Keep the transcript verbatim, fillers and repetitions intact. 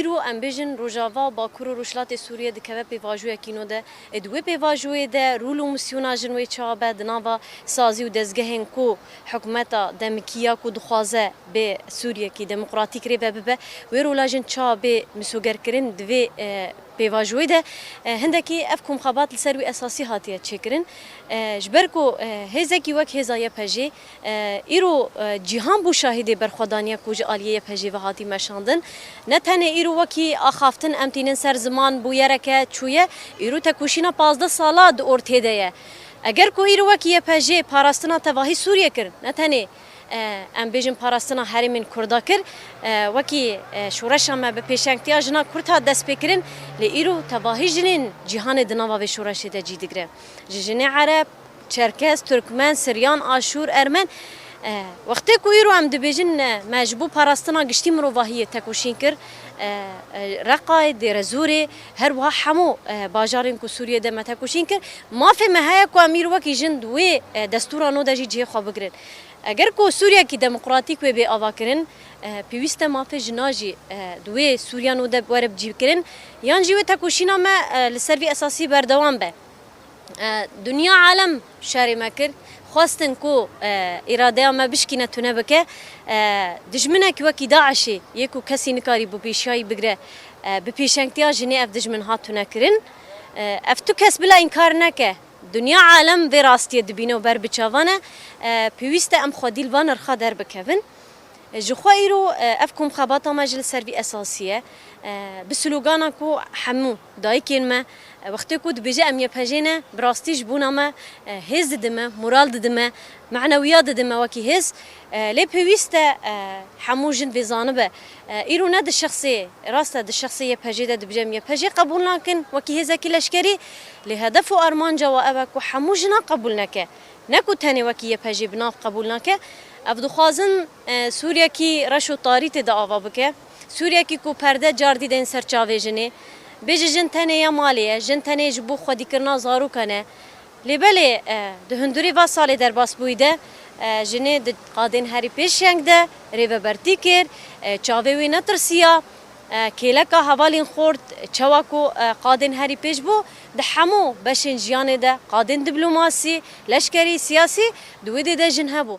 Îro em bêjin Rojava, Bakur û Rojhilatê Sûriyê dikeve pêvajoyekî nû de. Ê di wê pêvajoyê de rûl û misyona jin wê çawa be di nava sazî û dezgehên ku hikûmeta demikî ya ku dixwaze bê Sûriyekî demokratîk rê ve bibe, wê rola jin çawa bê misogerkirin di vê, e, pêvajoyê de. E, hindekî ev komxebat li ser wî esasî hatiye çêkirin. E, ji ber ku, e, hêzekî wek hêza Y P G, e, îro, e, cîhan bû şahidê berxwedaniya ku ji aliyê Y P G ve hatî meşandin. Ne tenê îro wekî axaftin em tînin ser ziman bûyereke çûye, îro tekoşîna pazdeh sala di ortê de ye. Eger ku îro wekî Y P G parastina tevahî Sûriye kir, ne tenê, e, em bêjin parastina herêmên Kurda kir, e, wekî, e, şoreşa me bi pêşengtiya jina Kurd hat destpêkirin, lê îro tevahî jinên cîhanê di nava vê şoreşê de cî digire. Ji jinê Ereb, Çerkez, Turkmen, Siryan, Aşûr, Ermen. E, wextê ku îro em dibêjin, e, me ji bo parastina giştî mirovahiyê tekoşîn kir, e, e, Reqayê, Dêrezorê, her wiha hemû, e, bajarên ku Sûriyê de me tekoşîn kir, mafê me heye ku em îro wekî jin di wê, e, destûra nû de jî cihê xwe bigirin. Eger ku Sûriyekî demokratîk wê bê avakirin, e, pêwîst e mafê jina jî, e, di wê Sûriya nû de were bicîkirin, yan jî wê tekoşîna me, e, li ser vî esasî berdewam be. E, dinya alem şerê me kir, xwestin ku, e, îradeya me bişkîne tune bike. E, dijminek wekî DAIŞê yê ku kesî nikarî bi pêşiyayî bigre, e, bi pêşengtiya jinê ev dijmin hat tunekirin. E, ev tu kes bila înkar neke. Dinya alem vê rastiyê dibîne û ber bi çavan e. E, pêwîst e em xwedî li van nirxa derbikevin. Ji xwe îro, e, ev komxebata me jî li ser vî esasî ye. E, bi slogana ku hemû dayikên me, e, wextê ku dibêje em Y P G ne, bi rastî ji bona me, e, hêz didime, moral didime, menewiya didime wekî hêz. E, lê pêwîst e, e, hemû jin vê zanibe. E, îro ne di şexsê, rast e, di şexsê Y P G de dibêje em Y P G qebûl nakin wekî hêzekî leşkerî, lê hedef û armanca we ew e ku hemû jina qebûl neke. Ne ku tenê wekî Y P G bi nav qebûl nake, ev dixwazin, e, Sûriyekî reş û tarî tê de ava bike. Sûriyekî ku perde cardî deyên ser çavê jinê. Bêje jin tenê ya malê ye, jin tenê ji bo xwedîkirina zarokan e. Lê belê, e, di hundurê va salê derbasbûyî de, e, jinê di qadên herî pêşeng de rêvebertî kir, e, çavê wî netirsiya. E, kêleka hevalên xort, çawa ku, e, qadên herî pêş bû, di hemû beşên jiyanê de, qadên diplomasî, leşkerî, siyasî, di wê dê de jin hebû.